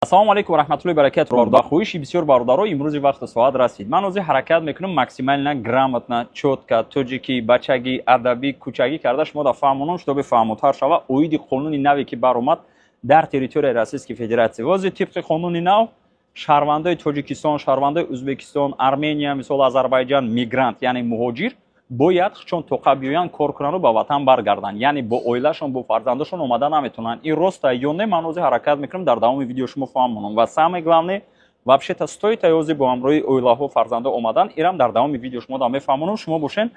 Ассалому алайкум ва раҳматуллоҳи баракатуҳ. Ба хоҳиши бисёр бародаро имрӯзи вақту соат расид. Ман ҳозир ҳаракат мекунам максимально грамотно, чётко, тоҷикӣ, бачагӣ, адабӣ, кӯчагӣ карда шумо да фаҳмонам, чтобы фаҳмотар шава оиди қонуни наве, ки баромад дар территорияи Российской Федерация. Ҳозир тибқи қонуни нав шаҳрвандои Тоҷикистон, шаҳрвандои Ӯзбекистон, Армения, мисол, Озарбойҷан, мигрант, яъне муҳоҷир, бояд чон тоқа биёянд, кор кунану ба ватан баргарданд, яъне бо оилашон, бо фарзандошон омада наметавонанд. Ин роста ё не, ман ҳозир ҳаракат мекунам дар давоми видео шумо фаҳмонам. Ва самое главное, вообще-то стоит ҳозир бо ҳамроҳи оилаҳо, фарзандо омадан? Ирам дар давоми видео шумо да мефаҳмонам. Шумо бошен,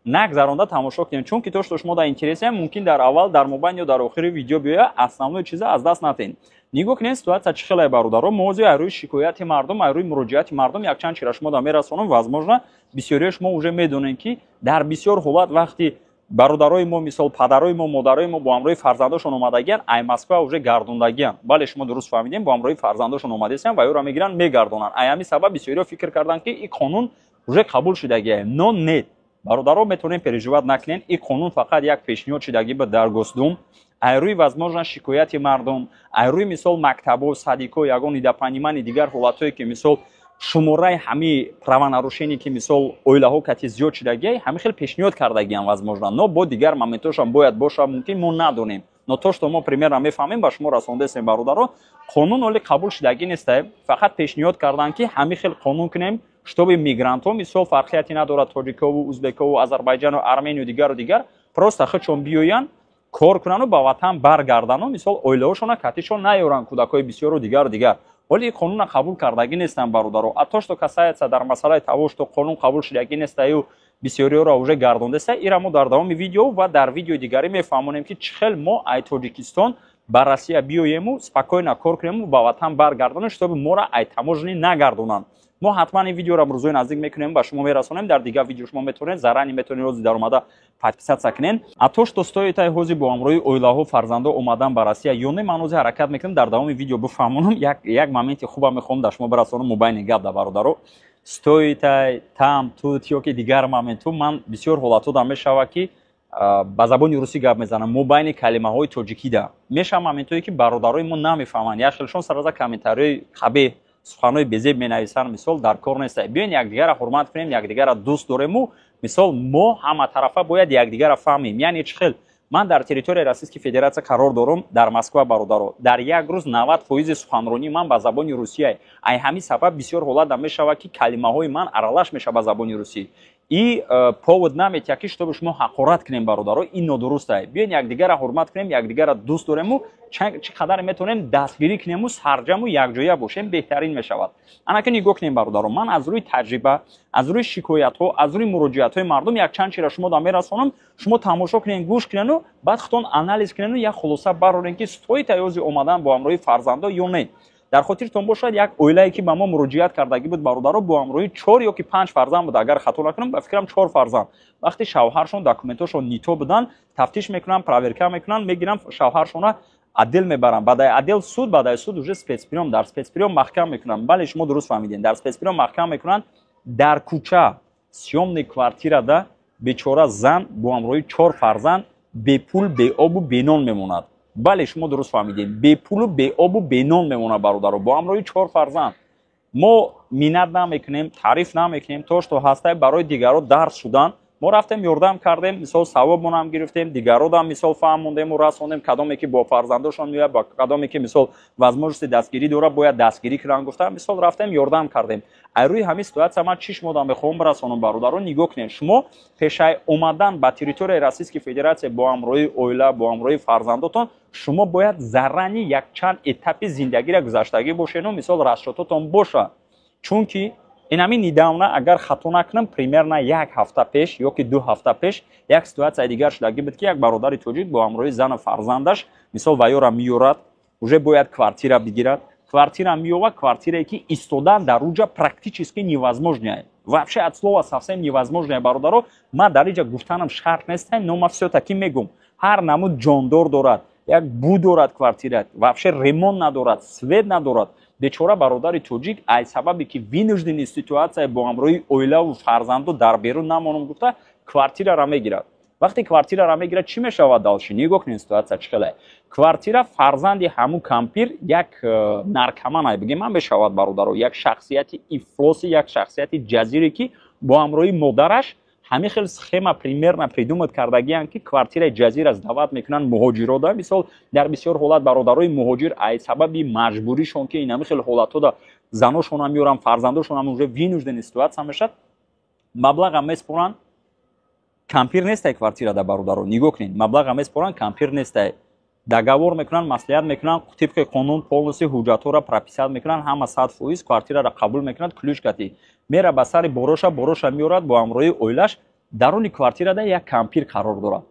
нагзаронда тамошо кунед, чунки то что шумо да интересия, мумкин дар аввал, дар мобайн ё дар охири видео биёя, основной чиза аз даст натен. Нигоҳ кунед, ситуация чӣ хеле, бародаро. Мо ҳозир аз рӯи шикояти мардум, аз рӯи муроҷиати мардум якчанд чира шумо да мерасонам. Возможно, бисёриҳо шумо уже медонед, ки дар бисёр ҳолат вақти бародарои мо, мисол, падарои мо, модарои мо бо ҳамроҳи фарзандошон омадагиян, ай Москва уже гардондагиян. Бале, шумо дуруст фаҳмидем, бо ҳамроҳи фарзандошон омадесиян ва ёро мегиранд, мегардонанд. Ай ҳамин сабаб бисёриҳо фикр карданд, ки ин қонун уже қабул шудагия. Но нет, бародаро, метавонем переживать накунем. Ин қонун фақат як пешниҳод шудагӣ буд дар Госдум. Ай рӯи, возможно, шикояти мардум, ай рӯи, мисол, мактабҳо, садикҳо, ягон недопонимание, дигар ҳолатҳое, ки, мисол, шумораи ҳамаи правонарушение, ки, мисол, оилаҳо кати зиёд шудагия, ҳамин хел пешниҳод кардагиам, возможно. Но бо дигар моментҳошам бояд боша, мумкин, мо надонем. Но то что мо примерно мефаҳмем, ба шумо расондесем. Бародаро, қонун оли қабул шудагӣ несте, фақат пешниҳод карданд, ки ҳамин хел қонун кунем, чтобы мигрантҳо, мисол, фарқияте надорад тоҷикову, узбекову, Азарбайҷану, Армению, дигару дигар, просто худшон биёянд, кор кунану ба ватан баргардану, мисол, оилаҳошона катишон наёранд, кӯдакҳои бисёру, дигару дигар. Ҳоли ин қонуна қабул кардагӣ нестанд, бародаро. А то что касается дар масъалаи того, что қонун қабул шудагӣ нестаю, бисёриҳоро уже гардондаста, ира мо дар давоми видео ва дар видеои дигарӣ мефаҳмонем, ки чӣ хел мо ай Тоҷикистон ба Россия биёему, спокойно кор кунему, ба ватан баргардонем, чтобы моро ай таможни нагардонанд. Мо ҳатман ин видеоро рӯзои наздик мекунем, ба шумо мерасонем. Дар дигар видео шумо метавонед заранее, метавонед ҳозир даромада подписаться кунед. А то что стоит ай ҳозир бо ҳамроҳи оилаҳо, фарзандо омадан ба Россия ё не, ман ҳозир ҳаракат мекунам дар давоми видео бифаҳмонам. Як моменти хуба мехоҳам дар шумо бирасонам. Мобайни гап да, бародаро, стоит ай там тут ё ки дигар моменту, ман бисёр ҳолатҳо да мешавад, ки ба забони русӣ гап мезанам, мобайни калимаҳои тоҷикида мешавад моментҳое, ки бародарои мо намефаҳманд. Як хелшон сараза комментариҳои қабеҳ, суханҳои безеб менависанд. Мисол, дар кор нест. Биёен, якдигарро ҳурмат кунем, якдигарро дӯст дорему, мисол, мо ҳаматарафа бояд якдигарро фаҳмем. Яъне чӣ хел? Ман дар территорияи Российской Федерация қарор дорам, дар Москва. Бародаро, дар як рӯз 90 фоизи суханронии ман ба забони русия. Ай ҳамин сабаб бисёр ҳолат мешавад, ки калимаҳои ман аралаш мешавад ба забони русӣ. И повод наметиҳад, ки чтобы шумо ҳақорат кунем. Бародаро, ин нодуруст ай. Биёен, якдигарро ҳурмат кунем, якдигарро дӯст дорему, чӣ қадаре метавонем, дастгирӣ кунему, сарҷаму якҷоя бошем, беҳтарин мешавад. Анаки нигоҳ кунем, бародаро, ман аз рӯи таҷриба, аз рӯи шикоятҳо, аз рӯи муроҷиатҳои мардум якчанд чира шумо да мерасонам. Шумо тамошо кунен, гӯш кунену баъд худтон анализ кунену як хулоса барорен, ки стоит ҳозир омадан бо ҳамроҳи фарзандо ё не. Дар хотиртон бошад, як оилае, ки ба мо муроҷиат кардагӣ буд, бародаро, бо ҳамроҳи чор ё ки панҷ фарзанд буд, агар хато накунам, ба фикрам, чор фарзанд. Вақте шавҳаршон, документҳошон нито буданд, тафтиш мекунанд, проверка мекунанд, мегиранд, шавҳаршона отдел мебаранд, баъдаи отдел суд, баъдаи суд уже спецприём, дар спецприём маҳкам мекунанд. Бале, шумо дуруст фаҳмидем, дар спецприём маҳкам мекунанд. Дар кӯча, съёмный квартирада бечора зан бо ҳамроҳи чор фарзанд бепул, беобу бенон мемонад. Бале, шумо дуруст фаҳмидем, бепулу, беобу, бенон мемонад, бародаро, бо ҳамроҳи чор фарзанд. Мо миннат намекунем, таъриф намекунем. То что ҳастай, барои дигарро дарс шудан мо рафтем, ёрдам кардем, мисол, савобмонам гирифтем, дигародам, мисол, фаҳмондему расондем. Кадоме ки бо фарзандошон меояд, ба кадоме ки, мисол, возможности дастгирӣ дорад, бояд дастгирӣ кунанд, гуфтам, мисол, рафтем, ёрдам кардем. Ай рӯи ҳамин ситуация ман чӣ шумодам мехоҳам бирасонам, бародарон? Нигоҳ кунед, шумо пешаи омадан ба территорияи Российской Федерация бо ҳамроҳии оила, бо ҳамроҳии фарзандотон, шумо бояд заранее якчанд этапи зиндагиро гузаштагӣ бошену, мисол, расчётотон боша. Чунки инами недавно, агар хато накунам, примерно як ҳафта пеш ё ки 2 ҳафта пеш як ситуатсияи дигар шудагӣ буд, ки як бародари тоҷик бо ҳамроҳии зану фарзандаш, мисол, ваёра меёрад, уже бояд квартира бигирад. Квартира меёвад, квартирае, ки истодан дар уҷа практически невозможно, вообще от слова совсем невозможно. Бародаро, ман дар иҷа гуфтанам шарт нестам, но ма всё-таки мегум: ҳар намуд ҷондор дорад, як бу дорад квартира, вообще ремонт надорад, свет надорад. Бечора бародари тоҷик ай сабабе, ки вынужденный ситуация, бо ҳамроҳии оилаву фарзанду дар берун намонам гуфта, квартираро мегирад. Вақте квартираро мегирад, чӣ мешавад дальше? Нигоҳ кунед, ситуация чӣ хеле. Квартира фарзанди ҳамун кампир як наркоман бигем ман мешавад, бародаро, як шахсияти ифлоси, як шахсияти ҷазире, ки бо ҳамроҳи модараш ҳамин хел схема примерно придумать кардагианд, ки квартираи ҷазира сдавать мекунанд муҳоҷирода. Мисол, дар бисёр ҳолат бародарои муҳоҷир ай сабаби маҷбуришон, ки ин ҳамин хел ҳолатҳода заношонам меоранд, фарзандошонам, уже вынужденный ситуация мешавад, маблаға меспоранд, кампир нестай квартирада. Бародаро, нигоҳ кунед, маблаға меспоранд, кампир нестай, договор мекунанд, маслиҳат мекунанд, тибқи қонун полностью ҳуҷҷатҳоро прописать мекунанд, ҳама 100%. Квартираро қабул мекунанд, ключ кати мера ба сари бороша, бороша меорад бо ҳамроҳии оилаш. Даруни квартирада як кампир қарор дорад.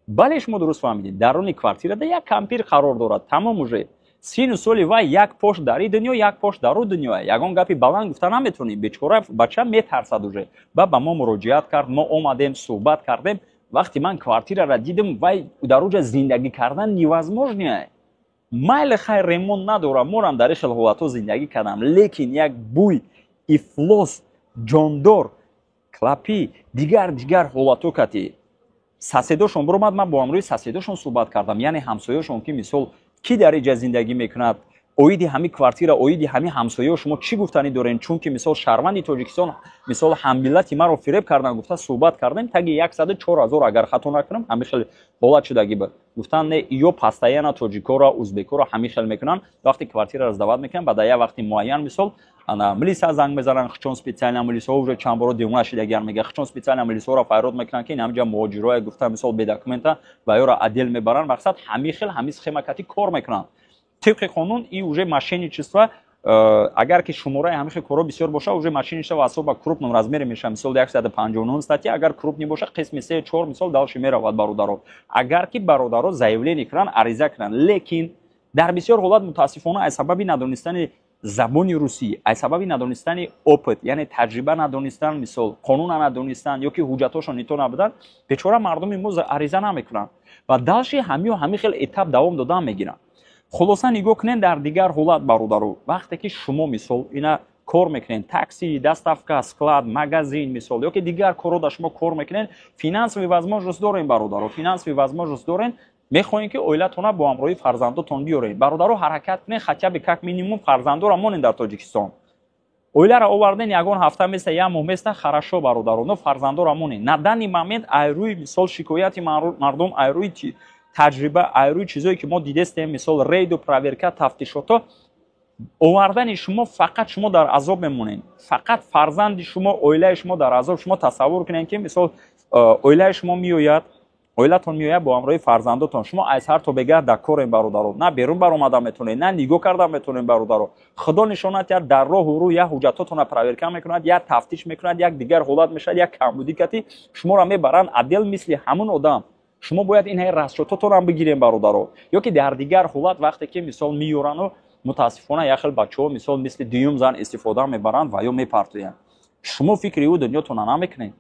Бале, шумо дуруст фаҳмидед, даруни квартирада як кампир қарор дорад. Тамом, уже сину соли вай як пош дар и дунё, як пош дар ӯ дунё, ягон гапи баланд гуфта наметавонӣ. Бечора бача метарсад уже. Ба мо муроҷиат кард, мо омадем, суҳбат кардем. Вақте ман квартираро дидам, вай дар уҷа зиндагӣ кардан невозможно. Майли, хайр, ремонт надорам, морам дар ин хел ҳолатҳо зиндагӣ кардам, лекин як бӯй ифлос, ҷондор, клопи, дигар дигар ҳолатҳо кати соседошон биромад. Ман бо ҳамроҳи соседошон суҳбат кардам, яъне ҳамсояшон, ки мисол, кӣ дар иҷа зиндагӣ мекунад, оиди ҳамин квартира, оиди ҳамин ҳамсояҳо шумо чӣ гуфтанӣ дорем? Чунки мисол, шаҳрванди Тоҷикистон, мисол, ҳаммиллати маро фиреб кардан, гуфта суҳбат кардем. Таги 104 000, агар хато накунам, ҳамин хел ҳолат шудагӣ буд. Гуфтан, не, ё постоянно тоҷикоро, узбекоро ҳамин хел мекунанд. Вақте квартираро сдавать мекунанд, баъд як вақти муайян, мисол, ана милиса занг мезананд, хичон специально милисаҳо уже чанд боро девона шидагиан, мега, хичон специально милисаҳоро файрод мекунанд, ки ин ҳаминҷа муҳоҷирое, гуфта, мисол, бе документа ва ёро отдел мебаранд. Мақсад, ҳамин хел ҳамин схема кати кор мекунанд. Тибқи қонун и уже мошенничество. Агар ки шумораи ҳамин хел корҳо бисёр боша, уже мошенничество особо крупном размере мешавад. Мисол, 159 статья, агар крупный боша, қисми се, чор, мисол, дальше меравад. Бародаро, агар ки бародаро заявление кунанд, ариза кунанд, лекин дар бисёр ҳолат, мутаассифона, аз сабаби надонистани забони русӣ, аз сабаби надонистани опыт, яъне таҷриба надонистан, мисол, қонуна надонистан ё ки ҳуҷҷатҳошон нито набуданд, бечора мардуми мо ариза намекунанд ва дальше ҳамиё ҳамин хел этап давом додан мегиранд. Хулоса, нигоҳ кунед, дар дигар ҳолат, бародаро, вақте ки шумо, мисол, ина кор мекунед, такси, доставка, склад, магазин, мисол, ё ки дигар корҳо дар шумо кор мекунед, финансовый возможность дорем, бародаро, финансовый возможность дорем, мехоҳем, ки оилатона бо ҳамроҳии фарзандотон биёред, бародаро, ҳаракат кунед, хотя бы как минимум фарзандоро монед дар Тоҷикистон. Оиларо оварден, ягон ҳафта места, як моҳ места, хорошо, бародаро, но фарзандоро монед. На данный момент, айрӯи, мисол, шикояти мардум, айрӯи таҷриба, айрӯи чизое ки мо дидестем, мисол, рейду, проверка, тафтишото, овардани шумо фақат шумо дар азоб мемонед, фақат фарзанди шумо, оилаи шумо дар азоб. Шумо тасаввур кунед, ки мисол, оилаи шумо меояд, оилатон меояд бо ҳамроҳи фарзандотон, шумо аз ҳар то бегаҳ дар корем, бародаро, на берун баромада метавонед, на нигоҳ карда метавонед. Бародаро, Худо нишонат, як дар роҳу рӯ як ҳуҷҷатотонро проверка мекунад, як тафтиш мекунад, як дигар ҳолат мешавад, як камбудӣ кати шуморо мебаранд отдел. Мисли ҳамун одам шумо бояд ин ҳай расчётотонам бигирем, бародаро. Ё ки дар дигар ҳолат, вақте ки, мисол, меёрану, мутаассифона, як хел бачаҳо, мисол, мисли дуюм зан истифода мебаранд ва ё мепартоянд. Шумо фикри ӯ дунётона намекунед,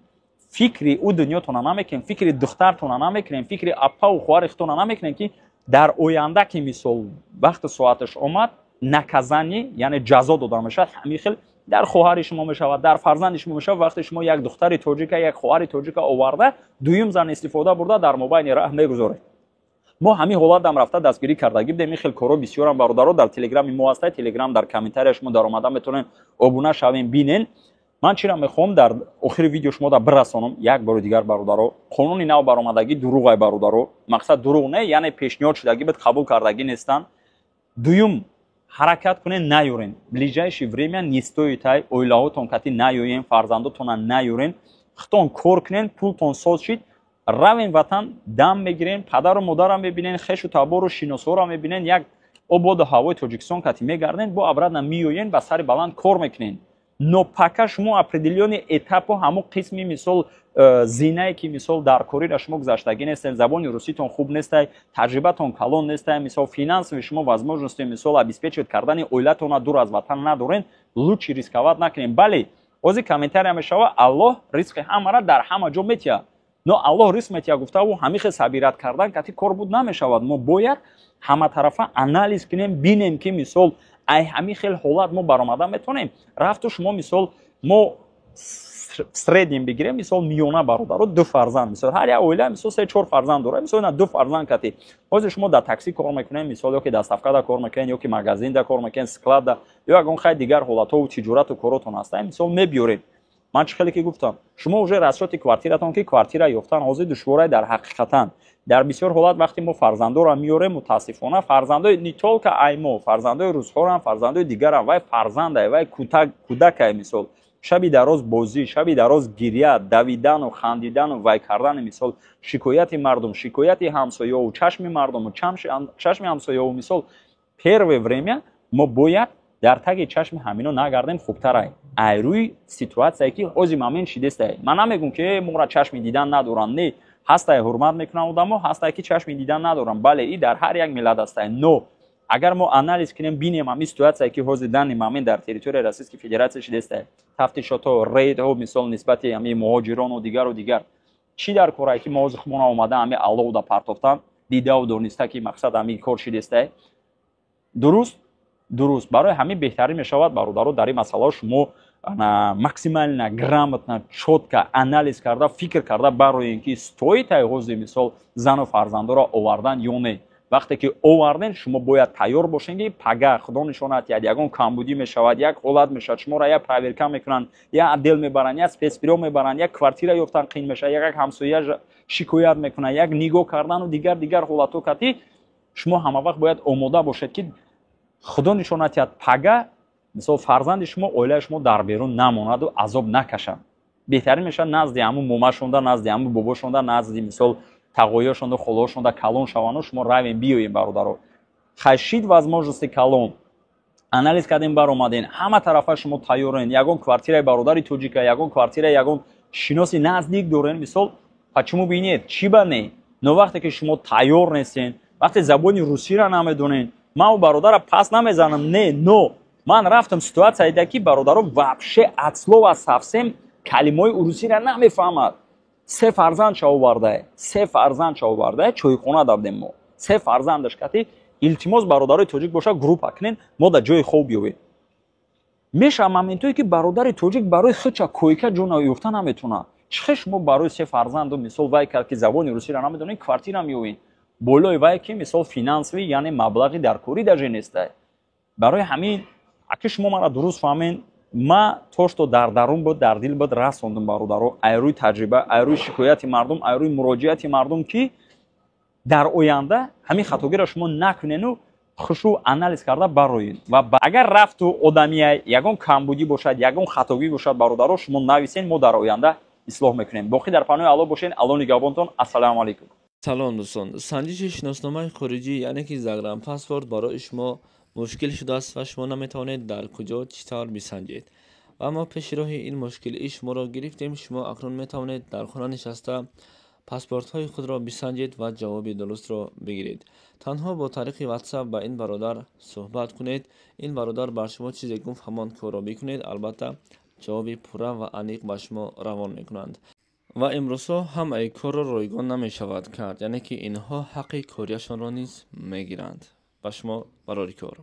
фикри ӯ дунётона намекунем, фикри духтартона намекунем, фикри аппаву хоҳари худтона намекунем, ки дар оянда, ки мисол, вақти соаташ омад, наказание, яъне ҷазо дода мешавад. Ҳамин хел дар хоҳари шумо мешавад, дар фарзанди шумо мешавад. Вақте шумо як духтари тоҷика, як хоҳари тоҷика оварда, дуюм зан истифода бурда, дар мобайни раҳ мегузоред. Мо ҳамин ҳолатам рафта дастгирӣ кардагӣ будем. Ин хел корҳо бисёрам, бародаро, дар телеграми мо ҳаста. Телеграм дар комментария шумо даромада метавонед, обуна шавем, бинен. Ман чиро мехоҳам дар охири видео шумо да бирасонам як бори дигар, бародаро? Қонуни нав баромадагӣ дурӯғай, бародаро. Мақсад, дурӯғ не, яъне пешниҳод шудагӣ буд, қабул кардагӣ нестанд. Дуюм, ҳаракат кунед, наёрен, ближайшее время не стоит ай оилаҳотон кати наёен, фарзандотона наёрен. Худтон кор кунен, пултон соз шид, равен ватан, дам мегирен, падару модарам мебинен, хешу табору шиносҳоро мебинен, як ободу ҳавои Тоҷикистон кати мегарден, бо обратно меоен, ба сари баланд кор мекунен. Но пока шумо определённый этапу, ҳамон қисми, мисол, зинае ки, мисол, дар корира шумо гузаштагӣ нестем, забони руситон хуб нестай, таҷрибатон калон нестай, мисол, финансови шумо возможности, мисол, обеспечивать кардани оилатона дур аз ватан надорен, лучше рисковать накунем. Бале, ози комментария мешава: Аллоҳ ризқи ҳамара дар ҳама ҷо метиҳад. Но Аллоҳ ризқ метиҳад гуфтаву ҳамин хел собирать кардан кати кор буд намешавад. Мо бояд ҳаматарафа анализ кунем, бинем, ки, мисол, ай ҳамин хел ҳолат мо баромада метавонем. Рафту шумо, мисол, мо В среднем бигирем, мисол, миёна, бародаро, ду фарзанд, мисол, ҳар як оила, мисол, се чор фарзанд дорад, мисол, ду фарзанд кати. Ҳозир шумо дар такси кор мекунед, мисол, ё ки доставкада кор мекунед, ё ки магазинда кор мекунед, складда ё ягон хай дигар ҳолатҳову тиҷорату коротон ҳаста, мисол, мебиёред. Ман чӣ хеле ки гуфтам, шумо уже расчёти квартиратон, ки квартира ёфтан ҳозир душворай. Дар ҳақиқатан, дар бисёр ҳолат, вақте мо фарзандоро меёрем, мутаассифона, фарзандои не только ай мо, фарзандои русҳорам, фарзандои дигарам, вай фарзандай, вай кӯдакай. Мисол, шаби дароз бозӣ, шаби дароз гирья, давидану хандидану вай кардани, мисол, шикояти мардум, шикояти ҳамсоёву чашми мардуму чашми ҳамсоёву. Мисол, первое время мо бояд дар таги чашми ҳамино нагардем, хубтарай, ай рӯи ситуатсияе ки ҳози момент шидестай. Ман намегӯм, ки моро чашми дидан надоранд. Не, ҳастай, ҳурмат мекунанд одамо, ҳастай, ки чашми дидан надоранд. Бале, и дар ҳар як миллат ҳастай. Но агар мо анализ кунем, бинем ҳамин ситуатсияе, ки ҳозир данный момент дар территорияи Российской Федерация шидестай, тафтишотҳо, рейдҳо, мисол, нисбати ҳамин муҳоҷирону дигару дигар, чӣ дар корае, ки мо ҳозир худмона омада ҳамин аллоҳуда партофтан, дидаву дониста, ки мақсад ҳамин кор шидестай. Дуруст, дуруст. Барои ҳамин беҳтарин мешавад, бародаро, дар ин масъалаҳо шумо максимально грамотно, чётко анализ карда, фикр карда бароем, ки стоит ай ҳозир, мисол, зану фарзандоро овардан ё не. Вақте ки оварден, шумо бояд тайёр бошед, ки пага, худо нишонат диҳад, ягон камбудӣ мешавад, як ҳолат мешавад, шуморо як проверка мекунанд, як отдел мебаранд, як спецприём мебаранд, як квартира ёфтан қиин мешавад, як ҳамсоя шикоят мекунад, як нигоҳ кардану дигар дигар ҳолатҳо кати. Шумо ҳама вақт бояд омода бошед, ки, худо нишонат диҳад, пага, мисол, фарзанди шумо, оилаи шумо дар берун намонаду азоб накашанд. Беҳтарин мешавад назди ҳамун момашонда, назди ҳамун бобошонда, назди, мисол, тағоёшонда, холаошонда калон шаванду шумо равем, биёем. Бародаро, хашид возможности калон анализ кардем, баромадем, ҳама тарафа шумо тайёрен, ягон квартираи бародари тоҷика, ягон квартираи ягон шиноси наздик дорен, мисол, почему бы нет, чӣ ба не? Но вақте ки шумо тайёр нестен, вақте забони русиро намедонен, ман у бародара пас намезанам, не, но ман рафтам ситуатсияеда, ки бародаро вообще от слова совсем калимаҳои урусиро намефаҳмад. Се фарзанд овардае, се фарзанд овардае, чойхона дабдем мо се фарзандаш кати. Илтимос, бародарои тоҷик боша, группа кунен, мо дар ҷои хоб биёвем. Мешавад моментое, ки бародари тоҷик барои худша койка ҷо ёфта наметавонад. Чӣ хел шумо барои се фарзанду, мисол, вай кард, ки забони русиро намедонед, квартира меёвед, болои вай ки, мисол, финансовый, яъне маблағи даркорӣ даже нестай? Барои ҳамин, аки шумо мара дуруст фаҳмед, ма то что дар дарун буд, дар дил буд, расондум, бародаро, ай рӯи таҷриба, ай рӯи шикояти мардум, ай рӯи муроҷиати мардум, ки дар оянда ҳамин хатогиро шумо накунену хушу анализ карда бароед. Ва агар рафту одамия ягон камбудӣ бошад, ягон хатогӣ бошад, бародаро, шумо нависен, мо дар оянда ислоҳ мекунем. Боқӣ дар паноҳи Аллоҳ бошед. Аллоҳ нигаҳбонтон. Ассалому алайкум. Салом, дӯстон! Санҷиши шиносномаи хориҷӣ, яъне ки загранпаспорт, барои шумо мушкил шудааст ва шумо наметавонед дар куҷо, чӣ тавр бисанҷед. Ва мо пеши роҳи ин мушкилии шуморо гирифтем. Шумо акнун метавонед дар хона нишаста паспортҳои худро бисанҷед ва ҷавоби дурустро бигиред. Танҳо бо тариқи WhatsApp ба ин бародар суҳбат кунед. Ин бародар бар шумо чизе гуфт, ҳамон корро бикунед. Албатта, ҷавоби пурра ва аниқ ба шумо равон мекунанд. Ва имрӯзҳо ҳамаи корро ройгон намешавад кард, яъне ки инҳо ҳаққи корияшонро низ мегиранд. Ба шумо барори кор.